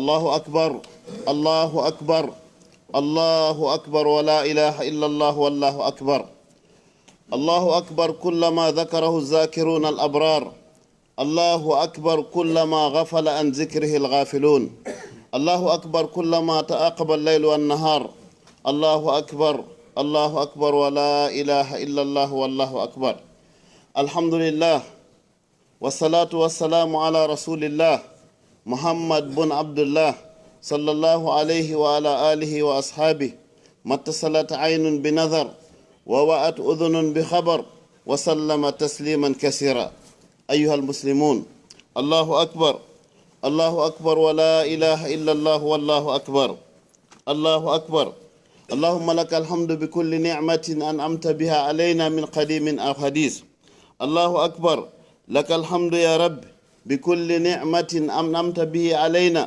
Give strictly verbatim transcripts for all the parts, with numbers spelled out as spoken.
الله أكبر. الله أكبر. الله أكبر ولا إله إلا الله والله أكبر. الله أكبر كلما ذكره الذاكرون الأبرار. الله أكبر كلما غفل عن ذكره الغافلون. الله أكبر كلما تعاقب الليل والنهار. الله أكبر. الله أكبر ولا إله إلا الله والله أكبر. الحمد لله. والصلاة والسلام على رسول الله محمد بن عبد الله صلى الله عليه وعلى آله وأصحابه ما اتصلت عين بنظر ووعت أذن بخبر وسلم تسليما كثيرا. أيها المسلمون، الله أكبر. الله أكبر ولا إله إلا الله والله أكبر. الله أكبر. اللهم لك الحمد بكل نعمة أنعمت بها علينا من قديم أو حديث. الله أكبر. لك الحمد يا رب بكل نعمة أنعمت به علينا.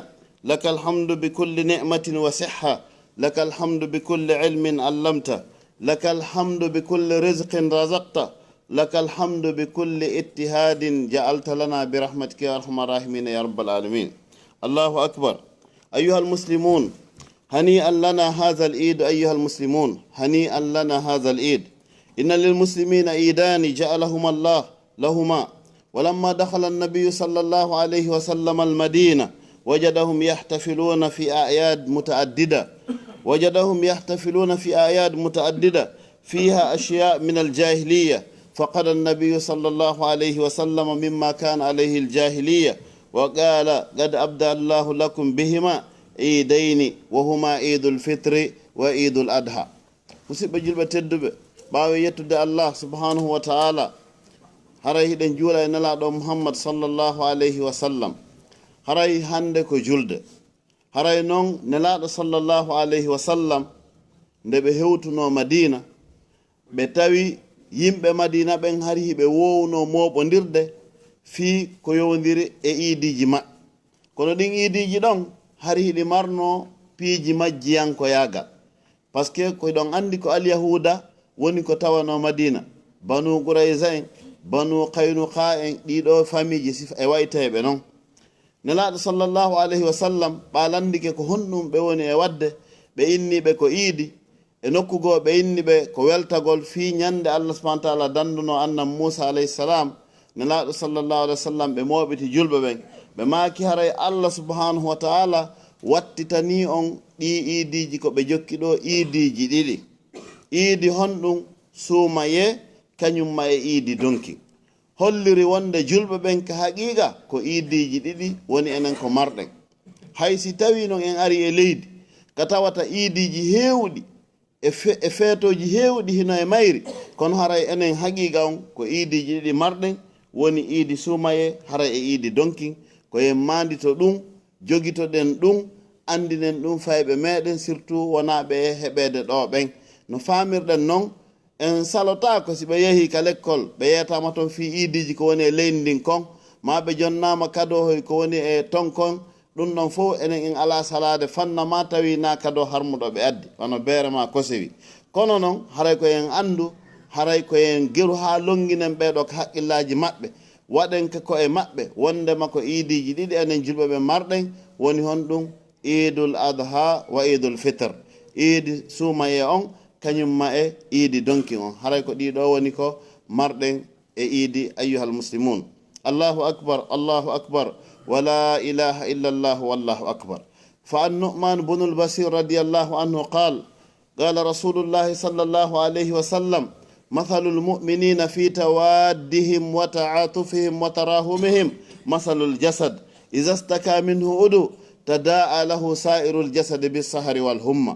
لك الحمد بكل نعمة وصحة. لك الحمد بكل علم علمت. لك الحمد بكل رزق رزقت. لك الحمد بكل اجتهاد جعلت لنا برحمتك يا أرحم الراحمين يا رب العالمين. الله أكبر. أيها المسلمون، هنيئا لنا هذا العيد. أيها المسلمون، هنيئا لنا هذا العيد. إن للمسلمين عيدان جعلهما الله لهما. ولما دخل النبي صلى الله عليه وسلم المدينة وجدهم يحتفلون في أعياد متعددة، وجدهم يحتفلون في أعياد متعددة فيها أشياء من الجاهلية، فقضى النبي صلى الله عليه وسلم مما كان عليه الجاهلية وقال: قد أبدى الله لكم بهما عيدين وهما عيد الفطر وعيد الأضحى. Musidɓe julɓe tedduɓe, ɓaawo yettude Allah subhanahu wa ta'ala, haray hiɗen juula e Nelaaɗo Muhammad sallallahu alayhi wa sallam. Haray hannde ko julde. Haray non Nelaaɗo sallallahu alayhi wa sallam, nde ɓe hewtunoo Madiina, ɓe tawi yimɓe Madiina ɓen hari hiɓe woowunoo mooɓondirde fii ko yowondiri e iidiiji maɓɓe. Kono ɗin iidiiji ɗon hari hiɗi marnoo piiji majjiyankoyaagal. Parce que ko hiɗon anndi ko Alyahuuda woni ko tawanoo Madiina, Banu Qurayza en, Banu Qaynuqa en, ɗii ɗoo famiiji si e waytayɓe non. Nelaaɗo sallallahu alayhi wa sallam ɓaalandike ko honɗum ɓe woni e waɗde, ɓe inni ɓe ko iidi, e nokku goo ɓe inni ɓe ko weltagol fii ñande Allah subhanahu wa ta'ala dandunoo annabi Muusa alayhi salam, Nelaaɗo sallallahu alayhi wa sallam, ɓe mooɓiti julɓe ɓen, ɓe maaki haray Allah subhanahu wa ta'ala wattitanii on ɗii iidiiji ko ɓe jokki ɗoo iidiiji ɗiɗi, iidi honɗum? Suumayee, kañum ma e iidi donki. Holliri wonde julɓe ɓen ka haqiiqa ko iidiiji ɗiɗi woni enen ko marɗen. Hay si tawii non en ari e leydi ka tawata iidiiji heewuɗi e fe-, e feetooji heewuɗi hino e mayri, kono haray enen haqiiqa on ko iidiiji ɗiɗi marɗen, woni iidi suumayee haray e iidi donkin. Ko en maandito ɗum, jogitoɗen ɗum, anndinen ɗum fayɓe meɗen, surtout wonaaɓe e heɓeede ɗoo ɓen. No faamirɗen non, en salotaako si ɓe yehii ka lekkol, ɓe yeetaama ton fii iidiiji ko woni e leydi ndin kon, maa ɓe jonnaama kadoohoy ko woni e ton kon. Ɗum ɗon fow enen en alaa salaade fanna maa tawi naa kadoo harmuɗo ɓe addi, wano beere maa kosewi. Kono non, haray ko en anndu, haray ko en geru haa lonnginen ɓee ɗoo ka haqqillaaji maɓɓe, waɗen ka ko'e maɓɓe, wonndema ko iidiiji ɗiɗi enen julɓe ɓe marɗen, woni honɗum? Iidul Adha wa Iidul Fitr. Iidi suumayee on, kañum ma e iidi donkin on. Haray ko ɗii ɗoo woni ko marɗen e iidi, ayyuhal muslimun. Allahu akbar, Allahu akbar, wa la ilaha illa Allah, wallahu akbar. فعن نعمان بن البشير رضي الله عنه قال: قال رسول الله صلى الله عليه وسلم: مثل المؤمنين في توادهم وتعاطفهم وتراحمهم مثل الجسد إذا اشتكى منه عضو تداعى له سائر الجسد بالسهر والحمى.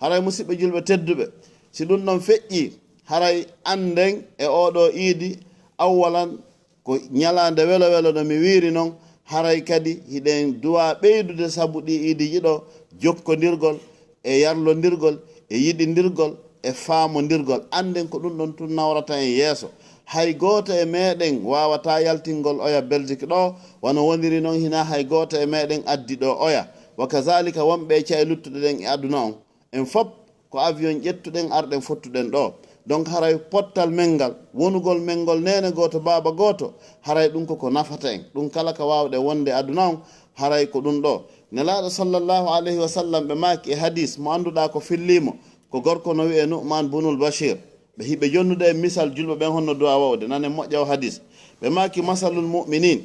Haray, musiɓɓe julɓe tedduɓe, si ɗum ɗon feƴƴii, haray annden e oo ɗoo iidi, awwalan ko ñalaande welo welo no mi wiiri non, haray kadi hiɗen duwaa ɓeydude sabu ɗii iidiiji ɗoo jokkondirgol e yarlondirgol e yiɗindirgol e faamondirgol. Annden ko ɗum ɗon tun nawrata en yeeso. Hay gooto e meɗen waawataa yaltingol oya Belgique ɗoo, wano woniri non hinaa hay gooto e meɗen addi ɗoo oya. Wa kazalika wonɓe e ca'e luttuɗe ɗen e aduna on. En fop ko avion ƴettuɗen arɗen fottuɗen ɗoo. Donc haray pottal men ngal, wonugol men ngol neene gooto, baaba gooto, haray ɗum ko ko nafata en. Ɗum kala ka waawɗen wonde aduna on, haray ko ɗum ɗoo. Nelaaɗo sallallahu alayhi wa sallam ɓe maaki e hadis mo annduɗaa ko filliimo, ko gorko no wi'ee Nu'man bunul Bashir. Ɓe hiɓe jonnude e misal julɓe ɓen honno du'a wa'ude. Nanen moƴƴa o hadis. Ɓe maaki masalul mu'minin.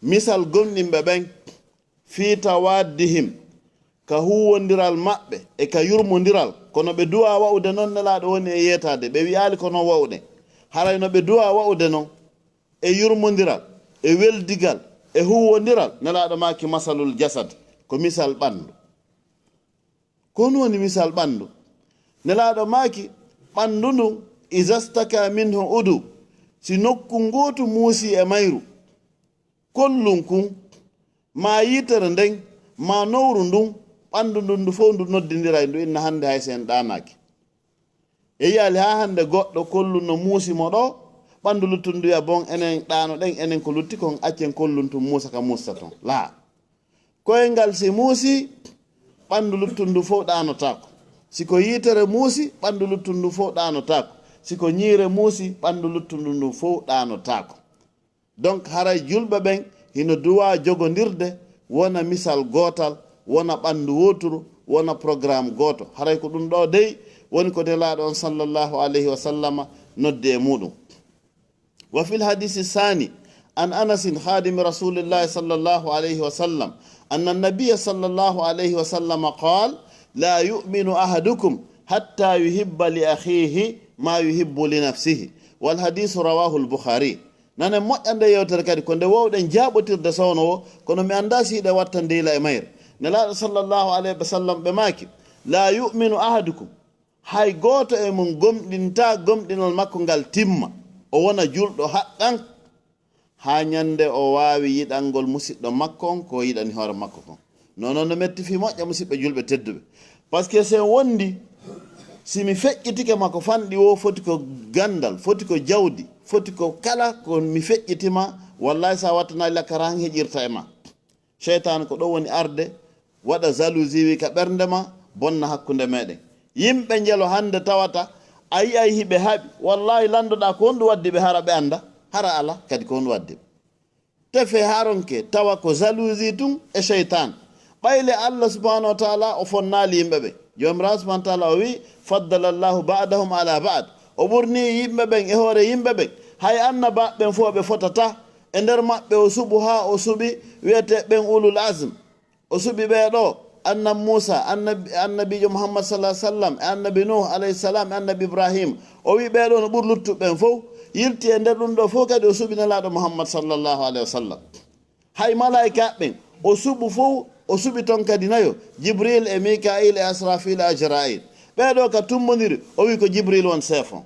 Misal gomɗinɓe ɓen fii tawaddihim, ka huuwondiral maɓɓe e ka yurmondiral, kono ɓe du'a wa'ude non Nelaaɗo woni e yeetaade. Ɓe wi'aali ko non wa'ude. Haray no ɓe du'a wa'ude non e yurmondiral, e weldigal, e huuwondiral, Nelaaɗo maaki masalul jasad, ko misal ɓanndu. Ko honɗun woni misal ɓanndu? Nelaaɗo maaki, ɓanndu ndun, iza staka minhu udu, si nokku ngootu muusi e mayru, kollun kun, maa yiitere nden, maa nowru ndun, ɓanndu ndun ndu fow ndu noddindiray, ndu inna hannde hay si en ɗaanaaki. E yi'aali haa hannde goɗɗo kollun no muusi mo ɗoo, ɓanndu luttun ndu wi'a bon enen ɗaanoɗen, enen ko lutti kon, accen kollun tun muusa ka muusta ton. Laa. Koyngal si muusi, ɓanndu luttun ndun fow ɗaanotaako. Si ko yiitere muusi, ɓanndu luttun ndun fow ɗaanotaako. Si ko ñiire muusi, ɓanndu luttun ndun fow ɗaanotaako. Donc, haray julɓe ɓen hino du'a jogondirde, wona misal gootal, wona ɓanndu wooturu, wona programme gooto. Haray ko ɗun ɗoo dey woni ko Nelaaɗo on sallallahu alayhi wa sallama noddi e muɗum. وفي الحديث الثاني عن أنس خادم رسول الله صلى الله عليه وسلم أن النبي صلى الله عليه وسلم قال: لا يؤمن أحدكم حتى يحب لأخيه ما يحب لنفسه. والحديث رواه البخاري. Nanen moƴƴa nde yewtere kadi, ko nde wowɗen jaaɓotirde sowno woo, kono mi anndaa si hiɗen watta ndiila e mayre. Nelaaɗo sallallahu alayhi wa sallam ɓe maaki, لا يؤمن أحدكم, hay gooto e mon gomɗintaa gomɗinal makko ngal timma, o wona julɗo haqqan, haa ñande o waawi yiɗangol musiɗɗo makko on ko o yiɗani hoore makko kon. Non, non no metti fii moƴƴa, musiɓɓe julɓe tedduɓe. Parce que si en wondi, si mi feƴƴitike ma ko fanɗi woo, foti ko ganndal, foti ko jawdi, foti ko kala ko mi feƴƴiti ma, wallahi si a wattanaali lakkara han heƴirta e ma. Seytaane ko ɗoo woni arde, waɗa jalousie wi ka ɓernde ma, bonna hakkunde meɗen. Yimɓe njelo hannde tawata, a yi'ay hiɓe haɓi. Wallahi lanndoɗaa ko honɗun waddi ɓe hara ɓe annda, hara alaa kadi ko honɗun waddi ɓe. Tefe haa ronke tawa ko jalousie tun e seytaane. Ɓayle Allah subhanahu wa ta'ala o fonnaali yimɓe ɓen. Joomiraaɗo subhanahu wa ta'ala o wi'i, فضل الله بعضهم على بعض. O ɓurnii yimɓe ɓen e hoore yimɓe ɓen. Hay annabaaɓe ɓen fow ɓe fotataa. E nder maɓɓe o suɓu haa o suɓi wi'etee ɓen ulul azm. O suɓi ɓee ɗoo, annabi Muusa, annabi, annabiijo Muhammad sallallahu alaihi wasallam, e annabi Nuh alayhi salam, e annabi Ibrahim. O wi'i ɓee ɗoo no ɓuri luttuɓe ɓen fow. Yilti e nder ɗun ɗoo fow kadi o suɓi Nelaaɗo Muhammad sallallahu alaihi wasallam. Hay malaa'ikaaɓe ɓen, o suɓu fow, o suɓi ton kadi nayo, Jibril e Mika'il e Asrafil e Ajra'il. Ɓee ɗoo ka tumbondiri, o wi'i ko Jibril woni chef on.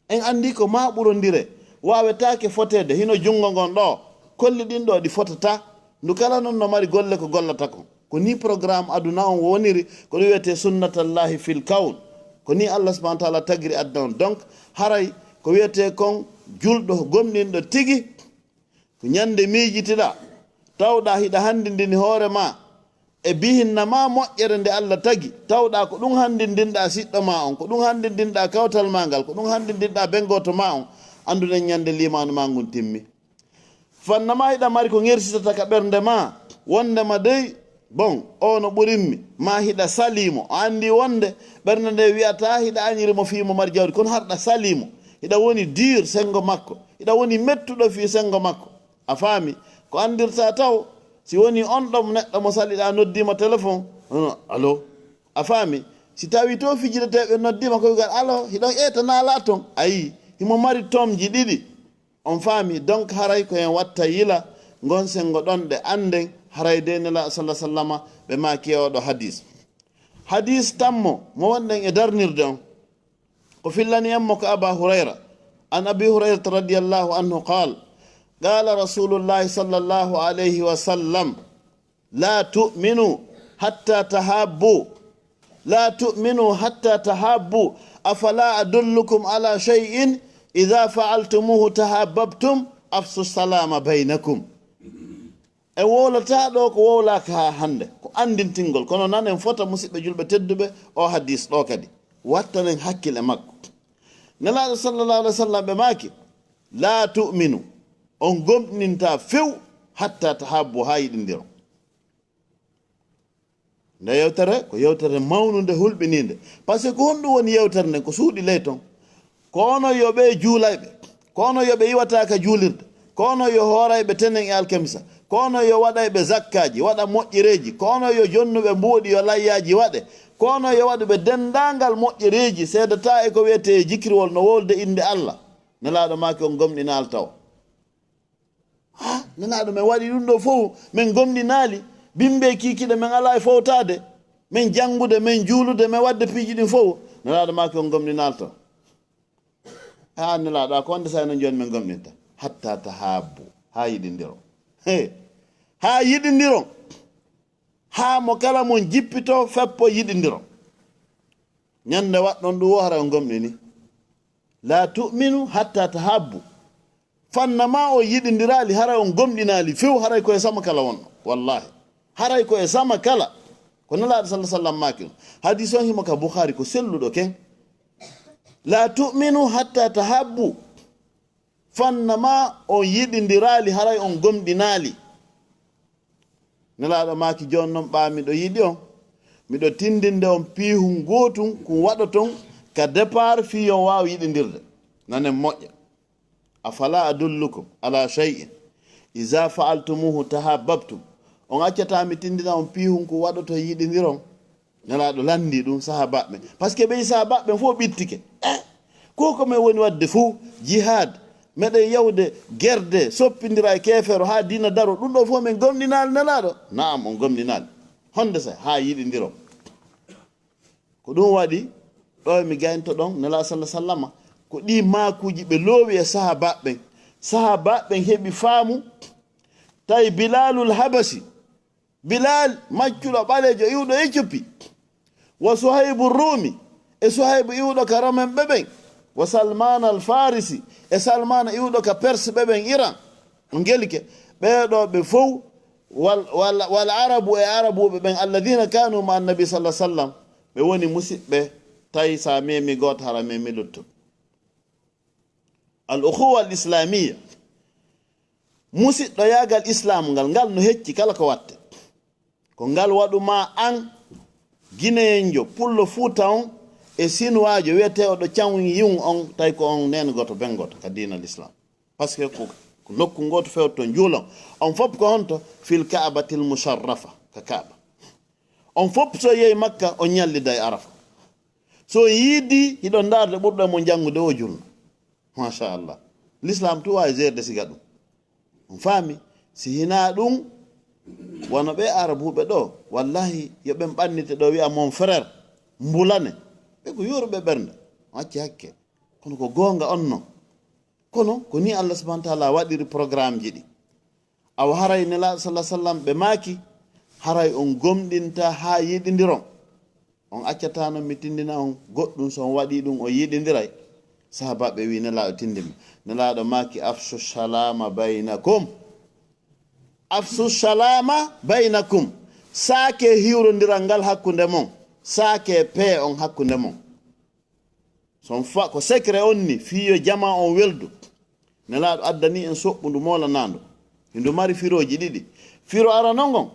En anndi ko maa ɓurondire waawetaake foteede, hino junngo ngon ɗoo, kolli ɗin ɗoo ɗi fotataa, ndu kala non no mari golle ko gollata kon. Ko nii programme aduna on woniri, ko ɗum wiyetee sunnatallahi fil kawn. Ko nii Allah subhanahu wa ta'ala tagiri aduna on. Donc, haray ko wiyetee kon julɗo gomɗinɗo tigi, ko ñande miijitiɗaa, tawɗaa hiɗa hanndindini hoore maa e bihinna maa moƴƴere nde Allah tagi, tawɗaa ko ɗum hanndindinɗaa siɗɗo maa on, ko ɗum hanndindinɗaa kawtal maa ngal, ko ɗum hanndindinɗaa ben gooto maa on, anndu nden ñande liimaanu maa ngun timmi. Fanna maa hiɗa mari ko ŋersitata ka ɓernde maa, wonndema dey, bon, oo no ɓurimmi, maa hiɗa salii mo. A anndi wonnde ɓernde nde wi'ataa hiɗa añiri mo fii mo mari jawdi, kono harɗa salii mo. Hiɗa woni dur senngo makko, hiɗa woni mettuɗo fii senngo makko. A faami? Ko anndirtaa taw, si wonii on ɗon neɗɗo mo saliɗaa noddii ma telefon, hono, "Allo?" A faami? Si tawii to fijideteeɓe noddii ma ko wi'ugal, "Allo, hiɗon eeta naalaa ton?" A yii, himo mari tomji ɗiɗi. On faami? Donc, haray ko en watta yila ngon senngo ɗon ɗe annden, haray de Nelaaɗo sallallahu alaihi wasallama ɓe maaki e oɗo hadis. Hadis tammo mo wonɗen e darnirde on. Ko fillani en mo ko Aba Hurayra. An Abi Hurayrata radiyallahu anhu qaal, qaala Rasulullahi sallallahu alayhi wa sallam, "La tu'minu hatta tahabbu. La tu'minu hatta tahabbu. Afala adullukum ala shay'in idha fa'altumuhu tahabbabtum? Afsu salama baynakum." En wowlataa ɗoo ko wowlaaka haa hannde, ko anndintingol. Kono nanen fota, musiɓɓe julɓe tedduɓe, o hadis ɗoo kadi. Wattanen hakkil e makko. Nelaaɗo sallallahu alaihi wasallam ɓe maaki, "La tu'minu, on gomɗintaa few, hatta tahabbu, haa yiɗindiron." Nde yewtere ko yewtere mawnunde, hulɓiniinde. Par ce que ko honɗum woni yewtere nden? Ko suuɗi ley ton. Ko onon yo ɓe juulayɓe, ko onon yo ɓe iwata ka juulirde, ko onon yo hoorayɓe tenen e alkemisa, ko onon yo waɗayɓe zakkaaji, waɗa moƴƴereeji, ko onon yo jonnuɓe mbuuɗi, yo layyaaji waɗe, ko onon yo waɗuɓe denndaangal moƴƴereeji, seedataa e ko wiyetee jikriwol, no wowlude innde Allah. Nelaaɗo maaki on gomɗinaali taw. Ha, Nelaaɗo, men waɗi ɗum ɗo fof, men gomɗinaali, bimbe kiikiɗe men alaa e fowtaade, men janngude, men juulude, men waɗde piiji ɗin fof. Nelaaɗo maaki on gomɗinaali taw. Ha, Nelaaɗo, a ko wonde sa enen jooni men gomɗinta? Hatta tahabbu, haa yiɗindiron. He, haa yiɗindiron. Haa mo kala mon jippito, feppo, yiɗindiron. Ñande waɗɗon ɗum wo, hara on gomɗini. La tu'minu hatta tahabbu. Fanna ma on yiɗindiraali, haray on gomɗinaali few, haray ko e sama kala wonno. Wallahi. Haray ko e sama kala. Ko Nelaaɗo sallallahu alaihi wasallam maaki ɗum. Hadis on himo ka Bukhari, ko selluɗo ken. La tu'minu hatta tahabbu. Fanna ma on yiɗindiraali, haray on gomɗinaali. Nelaaɗo maaki, jooni non ɓaa miɗo yiɗi on. Miɗo tindinde on piihun gootun kun waɗoton ka départ fii yo on waaw yiɗindirde. Nanen moƴƴa. Afala adullukum ala shay'in iza fa'altumuhu tahabbabtum. On accataa mi tindina on piihun kun waɗoton yiɗindiron? Nelaaɗo lanndii ɗum sahaabaaɓe ɓen. Par ce que ɓen sahaabaaɓe ɓen fof ɓittike. Eh, ko ko men woni waɗde fof, jihaad, meɗen yahude gerde, soppindira e keefeero haa diina daro, ɗum ɗo fof men gomɗinaali Nelaaɗo? Naam, on gomɗinaali. Honde sa haa yiɗindiron? Ko ɗum waɗi ɗo mi gaynto ɗon Nelaaɗo sallallahu alaihi wasallama, ko ɗii maakuuji ɓe loowi e sahaabaaɓe ɓen. Sahaabaaɓe ɓen heɓi faamu, tawi Bilaalul Habasi, Bilal, maccuɗo ɓaleejo iwɗo Éthiopie, wa Suhaybu Rumi, e Suhaybu iwɗo ka Romen ɓe ɓen, wa Salman al Farisi, e Salmana iwɗo ka Perse ɓe ɓen, Iran. On gelike? Ɓee ɗoo ɓe fow, wal, wal, wal Arabu, e Arabuɓe ɓen, alladhina kanu ma annabi sallallahu alaihi wasallam, ɓe woni musiɓɓe, tawi sa memi gooto, hara memi luttuɓe. Al ukhuwa al islamiyya. Musiɗɗoyaagal Islam ngal, ngal no hecci kala ko watte. Ko ngal waɗu ma an, Gineyenjo, Pullo Fuuta on, e Sinuwaajo wiyeteeɗo Chan Yung on, tawi ko on neen goto, ben goto ka diina Islam. Par ce que ko, ko nokku ngooto fewton juulon. On fof ko honto? Fil Ka'batil Musharrafa, ka Kaaba. On fof so yehi Makka, on ñallida e Arafa. So yiidi, hiɗon ndaarde ɓurɗo e mon janngude o julno. Machallah. L'islam tu waawi gérde siga ɗum. On faami? Si hinaa ɗum, wano ɓe Arabuɓe ɗo, wallahi, yo ɓen ɓannite ɗo, wi'a mon frère, mbulane. Ɓe ko yuuruɓe ɓernde. On acci hakke. Kono ko goonga on non. Kono ko ni Allah subhanahu wa ta'ala waɗiri programme ji ɗi. Awa haray Nelaaɗo sallallahu alaihi wasallam ɓe maaki, haray on gomɗinta haa yiɗindiron. On accata non mi tindina on goɗɗum, so on waɗi ɗum on yiɗindiray. Sahabaaɓe wi Nelaaɗo tindimi. Nelaaɗo maaki, afshu salama baynakum. Afshu salama baynakum. Saake hiwrondiral ngal hakkunde mon. Saake pee on hakkunde mon. So on fa-, ko secret on ni, fii yo jamaa on weldu. Nelaaɗo addani en soɓɓundu moolanandu. Hindu mari firooji ɗiɗi. Firo arano ngon,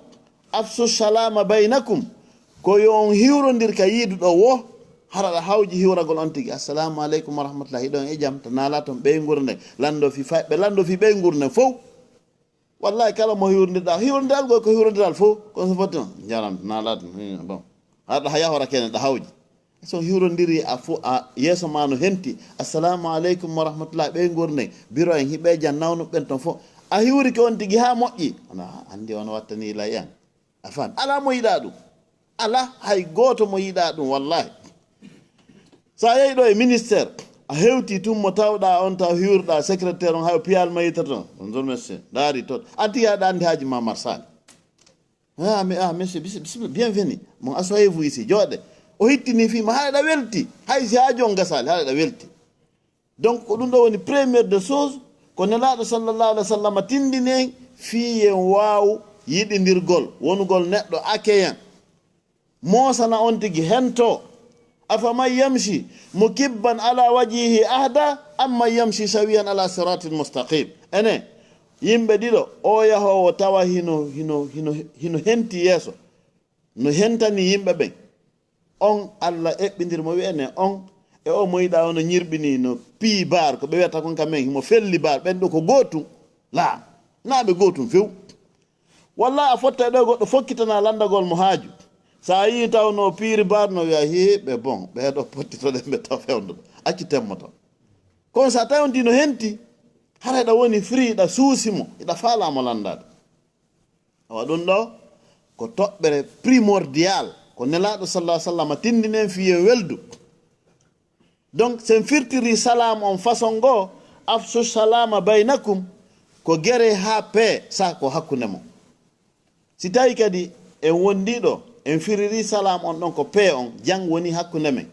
afsu salama baynakum. Ko yo on hiwrondir ka yiiduɗo wo, hara ɗa hawji hiwragol on tigi. Assalamu aleykum wa rahmatullah. Hiɗon e jam, to naala ton ɓeynguure nden. Lando fi fayɓe, lando fi ɓeynguure nden fow. Wallahi, kala mo hiwrondirɗa, hiwrondiral goo ko hiwrondiral fof, kono so foti on, njaram, naalaat, hmm, bon. Haɗa ha yahora kene, ɗa hawji. So hiwrondiri a fo-, a yeeso ma no henti, assalamu aleykum wa rahmatullah, ɓeynguure nden, biro en, hiɓe jan nawnu ɓen ton fof. A hiwrike on tigi ha moƴƴi. Ana andi on wattani lay en. A faami? Alaa mo yiɗaa ɗum. Alaa hay gooto mo yiɗaa ɗum, wallahi. So a yehi ɗo e ministère, a hewti tun mo tawɗaa on, taw hiwruɗaa secrétaire on, hay o piyal ma yita toon. Bonjour, monsieur. Ndaari toon. An tigi aɗa anndi haaji ma marsaali. Ah, mais, ah, monsieur, bis-, bismillah, bienvenue. Bon, asseyez-vous ici, jooɗe. O hittini fii ma, haɗa welti. Hay si haaju on gasaali, haɗa welti. Donc, ko ɗum ɗo woni première des choses, ko Nelaaɗo sallallahu alaihi wa sallam tindini en fii en waaw yiɗindirgol, wonugol neɗɗo accueillant. Moosana on tigi, hento. Afaman yamshi mukibban ala wajhihi ahda amman yamshi sawiyan ala siratin mustaqim. Ene, yimɓe ɗiɗo, o yahoowo tawa hino, hino, hino, hino henti yeeso. no hentani yimɓe ɓen. On Allah eɓɓindir mo wi'ene on e o mo yiɗa ono ñirɓini no piyi bar, ko ɓe wi'ata kon ka men, himo felli bar, ɓen ɗo ko gootum. Laa, naa ɓe gootum few. Walla a fotta e ɗo goɗɗo fokkitana landagol mo haaju. Sa yii taw no piiri bar no wi'a hii ɓe bon, ɓe ɗo pottitoɗen ɓe taw fewndo ɗo. Acci temmoto. Kono sa tawi on dino henti, hara hiɗa woni fri, hiɗa suusi mo, hiɗa faala mo landaade. Awa ɗum ɗo ko toɓɓere primordial, ko Nelaaɗo sallallahu alaihi wasallam tindini en fii en weldu. Donc, sen firtiri salam on façon goo, afshu salama baynakum, ko gere haa pee, sa ko hakkunde mo. Si tawi kadi en wondi ɗo, en firiri salam on ɗon ko pee on, jang woni hakkunde men.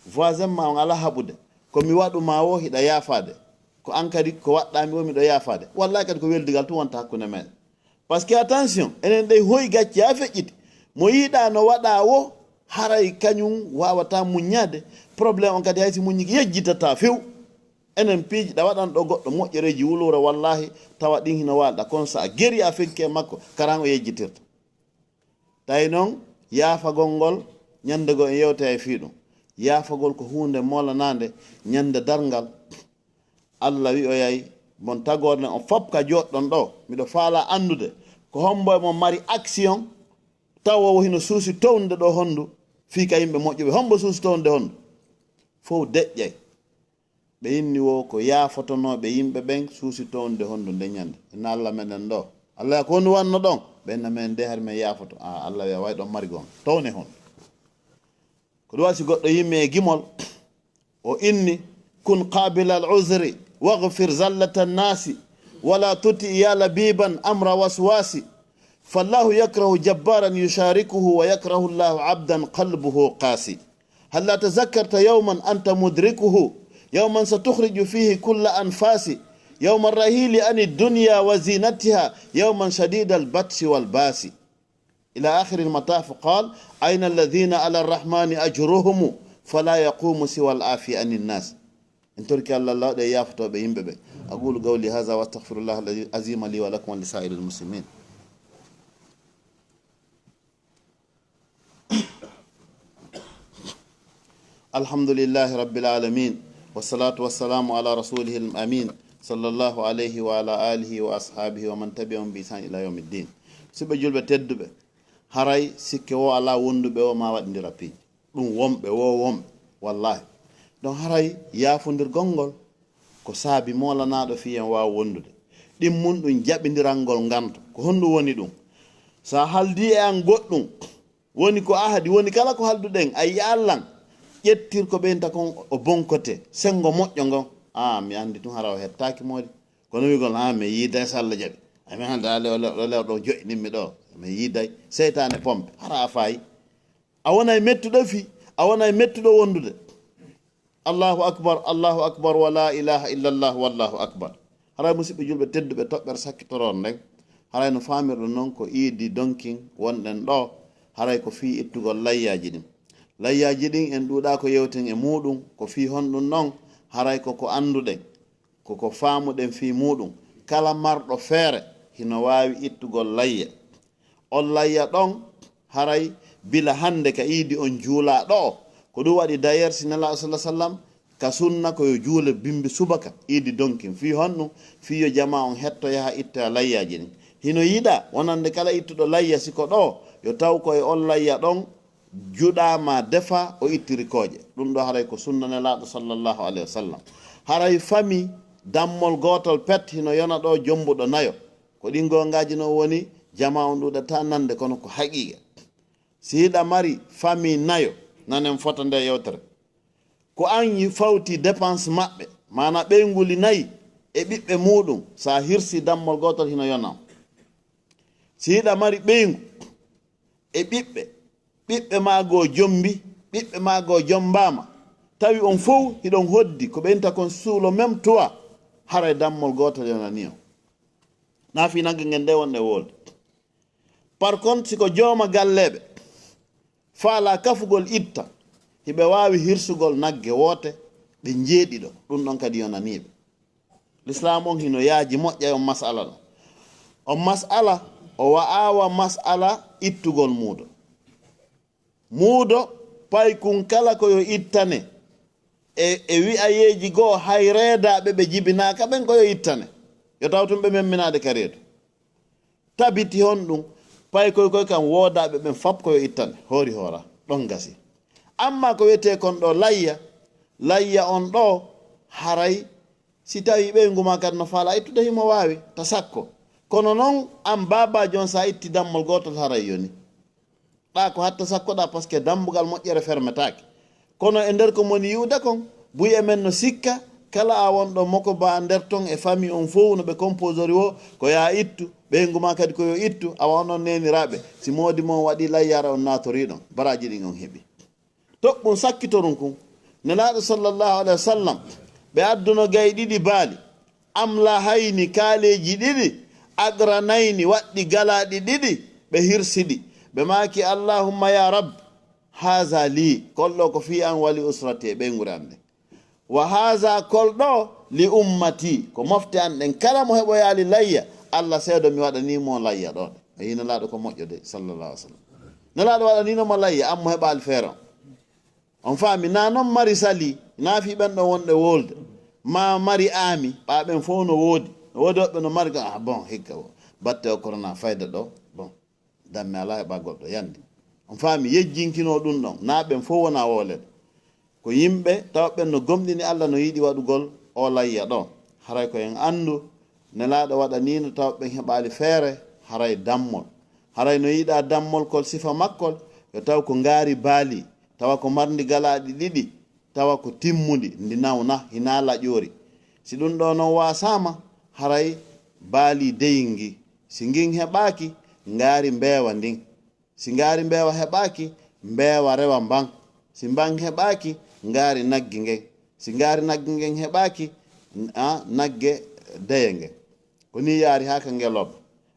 Voisin ma on ala haɓude, ko mi waɗu ma wo hiɗa yaafaade, ko an kadi ko waɗɗa mi wo miɗo yaafaade. Wallahi kadi ko weldigal tun wonta hakkunde men. Parce que attention, enen ɗey hoyi gacce haa feƴƴiti. Mo yiɗa no waɗa wo, haray kañum wawata muññaade. Problème on kadi hay si muññi yejjitata few. Enen piiji ɗa waɗan ɗo goɗɗo moƴƴereeji wuluura, wallahi, tawa ɗin hino waalɗa. Kono sa geri a fenki e makko, karan o yejjitirta. Tawi non, yaafagol ngol, ñande goo en yewta e fii ɗum. Yaafagol ko huunde moolanaande, ñande darngal. Allah wi'oyay, mon tagorde on fop ka jooɗɗon ɗo, miɗo faala anndude, ko hombo e mon mari action, tawa wo hino suusi townde ɗo hondu, fii ka yimɓe moƴƴuɓe, hombo suusi townde hondu? Fow deƴƴay. Ɓe inni wo ko yaafotonooɓe yimɓe ɓen suusi townde hondu nde ñande. Inna Allah meɗen ɗo. Allah ko hondu wanno ɗon? Ɓe inna men nde hari men yaafoto. A, Allah wi'a way ɗon mari goonga. Towne hondu? Ko ɗum waɗi si goɗɗo yimmi e gimol, o inni, kun qabila al uzri, waghfir zallata nnaasi, wala tuti ya labiban amra waswasi. فالله يكره جبارا يشاركه، ويكره الله عبدا قلبه قاسي. هلا تذكرت يوما أنت مدركه، يوما ستخرج فيه كل أنفاس، يوم الرحيل عن الدنيا وزينتها، يوما شديد البطش والباس. إلى آخر المطاف قال، أين الذين على الرحمن أجرهم، فلا يقوم سوى العافي عن الناس. En torki Allah, Allah waɗa yaafotooɓe yimɓe ɓe. أقول قولي هذا وأستغفر الله العظيم لي ولكم ولسائر المسلمين. الحمد لله رب العالمين، والصلاة والسلام على رسوله الأمين، صلى الله عليه وعلى آله وأصحابه ومن تبعهم بإحسان إلى يوم الدين. Siɓɓe julɓe tedduɓe, haray sikke wo alaa wonduɓe wo ma waɗindira piiji. Ɗum wonɓe wo wonɓe, wallahi. Donc haray yaafondirgol ngol ko saabi moolanaaɗo fii en waawa wondude. Ɗimmun ɗum jaɓindirangol nganto. Ko honɗum woni ɗum? Sa haldi e an goɗɗum, woni ko ahadi, woni kala ko halduɗen, a yi'a lan, ƴettir ko ɓeynta kon o bonkote, sengo moƴƴo ngon. A, mi andi tun hara o hettaaki moodi. Kono wi'ugol, a, mi yiiday so Allah jaɓi. A, mi anda le, le, le, ɗo joƴƴinimmi ɗo, mi yiiday. Seytaane pompe, hara a faayi. A wonay mettuɗo fii, a wonay mettuɗo wondude. Allahu akbar, Allahu akbar, wa la ilaha illallah, wallahu akbar. Haray musidɓe julɓe tedduɓe toɓɓere sakkitoroon nden, haray no faamirɗon non ko iidi donkin wonɗen ɗo, haray ko fii ittugol layyaaji ɗin. Layyaaji ɗin en ɗuuɗaa ko yewten e muuɗum, ko fii honɗum non, haray ko ko annduɗen, ko ko faamuɗen fii muuɗum. Kala marɗo feere hino waawi ittugol layya. On layya ɗon, haray bila hannde ka iidi on juulaa ɗo'o. Ko ɗum waɗi d'ailleurs si Nelaaɗo sallallahu alaihi wasallam ka sunna ko yo juule bimbi subaka iidi donkin. Fii honɗum? Fii yo jamaa on hetto yaha ittoya layyaaji ɗin. Hino yiɗaa wonande kala ittuɗo layya si ko ɗo'o, yo taw ko e on layya ɗon juɗaa maa defaa o ittiri kooƴe. Ɗum ɗo haray ko sunna Nelaaɗo sallallahu alaihi wasallam. Haray fami dammol gootol pet hino yona ɗo jombuɗo nayo. Ko ɗin goongaaji non woni jamaa on ɗuuɗata nande kono ko haqiiqa. Si hiɗa mari famii nayo, nanen fota nde yewtere. Ko an yi fawti dépense maɓɓe, maanaa ɓeyngu li nayi e ɓiɓɓe muuɗum, sa hirsi dammol gootol hino yona on. Si hiɗa mari ɓeyngu e ɓiɓɓe, ɓiɓɓe maa goo jombi, ɓiɓɓe maa goo jombaama, tawi on fow hiɗon hoddi ko ɓeynta kon sous le même toit, haray dammol gootol yonanii on. Naa fii nagge ngen nde wonɗen wolde. Par contre, si ko jooma galleeɓe faalaa kafugol itta, hiɓe waawi hirsugol nagge woote, ɓe njeeɗiɗo, ɗum ɗon kadi yonanii ɓe. Lislaam on hino yaaji moƴƴa e on mas'ala ɗon. On mas'ala, o wa'aa wa mas'ala ittugol muuɗum. Muudo paykun kala ko yo ittane e, e wi'ayeeji goo, hay reedaaɓe ɓe jibinaaka ɓen ko yo ittane. Yo taw tun ɓe memminaade ka reedu. Tabiti honɗun? Paykoy koy kan woodaaɓe ɓen fap ko yo ittane, hoori hoora, ɗon gasi. Amma ko wi'etee kon ɗoo layya, layya on ɗoo, haray si tawii ɓeyngu maa kadi no faalaa ittude, himo waawi, ta sakko. Kono non, an baabaajo on, si a itti dammol gootol, haray yoni. Ɗaa ko hatta sakkoɗaa, parce que dambugal moƴƴere fermetaake. Kono e nder ko moni yi'ude kon, buy e men no sikka, kala a wonɗo moko ba nder ton e famille on fow no ɓe composori woo, ko yaa ittu, ɓeyngu maa kadi ko yo ittu, awa onon neeniraaɓe, si moodi mon waɗii layyaara on naatorii ɗon, baraaji ɗin on heɓi. Toɓɓun sakkitorun kun, Nelaaɗo sallallahu alayhi wa sallam, ɓe adduno gay ɗiɗi baali, amlahayni, kaaleeji ɗiɗi, aqranayni, waɗɗi galaaɗi ɗiɗi, ɓe hirsi ɗi. Ɓe maaki, "Allahumma ya Rabb, haza lii, kol ɗoo ko fii an, wa li usrati, e ɓeynguure an nden. Wa haza, kol ɗoo, li ummati, ko mofte an ɗen. Kala mo heɓoyaali layya, Allah seedo, mi waɗanii mo layya ɗoo." A yii Nelaaɗo ko moƴƴo de, sallallahu alayhi wa sallam. Nelaaɗo waɗaniino mo layya, an mo heɓaali feere on. On faami, naa non mari sali, naa fii ɓen ɗon wonɓe wolde. Maa mari aami, ɓaa ɓen fow no woodi. No woodi woɓɓe no mari, ah, bon, hikka o, batte o korona fayda ɗoo, bon, damme alaa heɓa goɗɗo, yandi. On faami, yejjinkinoo ɗun ɗon, naa ɓen fow wonaa woolede. Ko yimɓe tawa ɓen no gomɗini Allah, no yiɗi waɗugol o layya ɗoo. Haray ko en andu, Nelaaɗo waɗaniino tawa ɓen heɓaali feere, haray dammol. Haray no yiɗaa dammol kol, sifa makkol, yo taw ko ngaari baali, tawa ko marndi galaaɗi ɗiɗi, tawa ko timmundi, ndi nawna, hinaa laƴoori. Si ɗun ɗoo non waasaama, haray baali deyin ngi. Si ngin heɓaaki, ngaari mbeewa ndin. Si ngaari mbeewa heɓaaki, mbeewa rewa mban. Si mban heɓaaki, ngaari nagge ngen. Si ngaari nagge ngen heɓaaki, a, nagge deye ngen. Ko nii yaari haa ka ngelooba.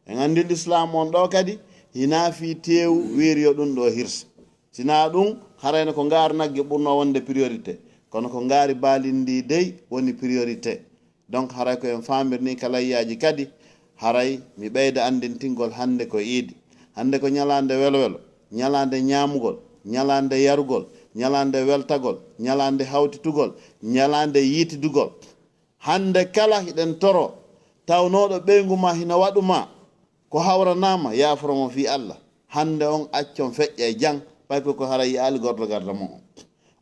En anndi Lislaamu on ɗoo kadi, hinaa fii teewu wiiri yo ɗun ɗoo hirsa. Si naa ɗun, harayno ko ngaari nagge ɓurnoo wonde priorité. Kono ko ngaari baali ndii dey woni priorité. Donc, haray ko en faamirnii ka layyaaji kadi, haray mi ɓeyda anndintingol, hannde ko iidi. Hannde ko ñalaande welwelo, ñalaande ñaamugol, ñalaande yarugol, ñalaande weltagol, ñalaande hawtitugol, ñalaande yiitidugol. Hannde kala hiɗen toro, tawnooɗo ɓeyngu maa hino waɗu maa ko hawranaama, yaaforo mo fii Allah. Hannde on accon feƴƴa e jan, paykoy ko haray yi'aali gordo gardamo on.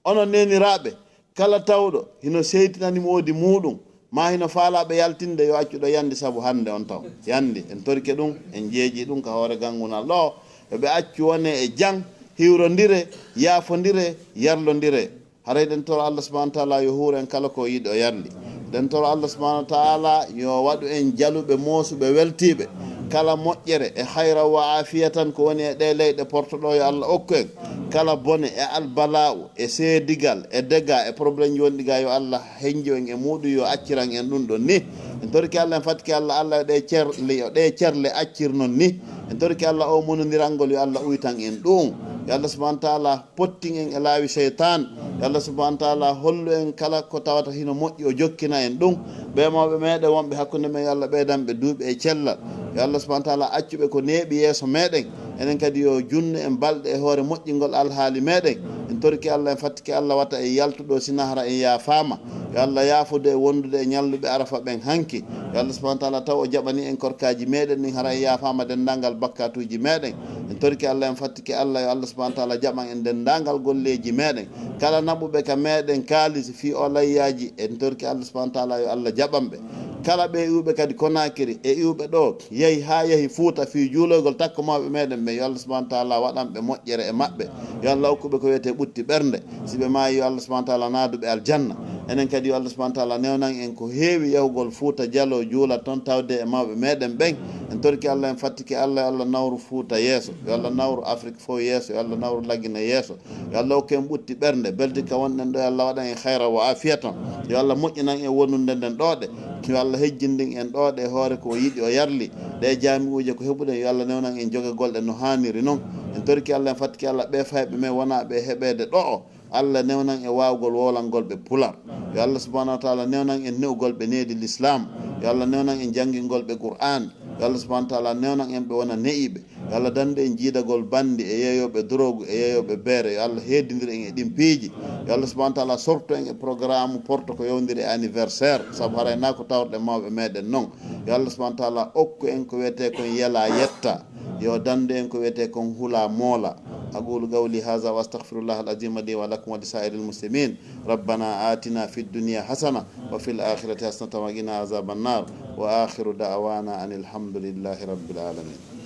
Onon neeniraaɓe, kala tawɗo hino seytinani moodi muuɗum, maa hino faalaa ɓe yaltinde, yo accu ɗoo yandi sabu hannde on taw. Yandi, en torike ɗum, en jeeƴii ɗum ka hoore ganngunal ɗoo. Yo ɓe accu wonee e jam, hiwrondire, yaafondire, yarlondire. Haray ɗen toro Allah subhanahu wa taala yo huur en kala ko yiɗi o yarli. Ɗen toro Allah subhanahu wa taala yo waɗu en jaluɓe, moosuɓe, weltiiɓe. Kala moƴƴere e hayra wa aafiya tan ko woni e ɗee leyɗe porto ɗoo, yo Allah okku en. Kala bone e albala'u e seedigal e dega e problème wonɗi ga, yo Allah henjo en e muuɗum, yo acciran en ɗum ɗon ni. En torike Allah, en fattike Allah, Allah yo ɗee cerle, yo ɗee cerle accir non ni. En torike Allah o monondirangol, yo Allah uytan en ɗum. Yo Allah subhanahu wa taala pottin en e laawi seytaan. Yo Allah subhanahu wa taala hollu en kala ko tawata hino moƴƴi, o jokkina en ɗum. Ɓee mawɓe meɗen wonɓe hakkunde men, yo Allah ɓeydan ɓe duuɓi e cellal. Yo Allah subhanahu wa taala accu ɓe ko neeɓi yeeso meɗen. Enen kadi yo junnu en balɗe e hoore moƴƴingol alhaali meɗen. En torike Allah, en fattike Allah, wata en yaltu ɗoo, sina hara en yaafaama. Yo Allah yaafude e wondude e ñalluɓe Arafa ɓen hanki. Yo Allah subhanahu wa taala taw o jaɓani en korkaaji meɗen ɗin, hara en yaafaama denndaangal bakkatuuji meɗen. En torike Allah, en fattike Allah, yo Allah subhanahu wa taala jaɓan en denndaangal golleeji meɗen. Kala naɓuɓe ka meɗen kaalisi fii o layyaaji, en torike Allah subhanahu wa taala yo Allah jaɓan ɓe. Kala ɓe iwɓe kadi Konaakiri e iwɓe ɗoo, yahi haa yahi Fuuta fii juuloygol takko mawɓe meɗen ɓen, yo Allah subhanahu wa taala waɗan ɓe moƴƴere e maɓɓe. Yo Allah okku ɓe ko wiyetee ɓutti ɓernde. Si ɓe maayi, yo Allah subhanahu wa taala naadu ɓe aljanna. Enen kadi, yo Allah subhanahu wa taala newnan en ko heewi yahugol Fuuta Jaloo, juula ton, tawde e mawɓe meɗen ɓen. En torike Allah, en fattike Allah, yo Allah nawru Fuuta yeeso, yo Allah nawru Afrik fow yeeso, yo Allah nawru Lagine yeeso. Yo Allah okku en ɓutti ɓernde, beldi ka wonɗen ɗoo, yo Allah waɗan en hayra wa aafiyatan. Yo Allah moƴƴinan en wonunde nden ɗooɗe. Yo Allah hejjindin en ɗooɗe e hoore ko o yiɗi, o yarli. Ɗee jaami'uuje ko heɓuɗen, yo Allah newnan en jogagol ɗe no haaniri non. En torike Allah, en fattike Allah, ɓee fayɓe men wonaa ɓe heɓeede ɗo'o. Allah newnan e waawgol wowlangol ɓe pular. Yo Allah subhanahu wa taala newnan en ne'ugol ɓe needi Lislaam. Yo Allah newnan en janngingol ɓe Qur'aan. Yo Allah subhanahu wa taala newnan en ɓe wona ne'iiɓe. Yo Allah dandu en jiidagol bandi e yeeyooɓe drogue e yeeyooɓe beere. Yo Allah heedindir en e ɗin piiji. Yo Allah subhanahu wa taala sortu en e programme porto ko yowndiri e anniversaire, sabu haray na ko tawrɗen mawɓe meɗen non. Yo Allah subhanahu wa taala okku en ko wiyetee kon yela yetta. Yo dandu en ko wiyetee kon hula moola. أقول قولي هذا وأستغفر الله العظيم لي ولكم ولسائر المسلمين. ربنا آتنا في الدنيا حسنة وفي الآخرة حسنة وقنا عذاب النار. وآخر دعوانا أن الحمد لله رب العالمين.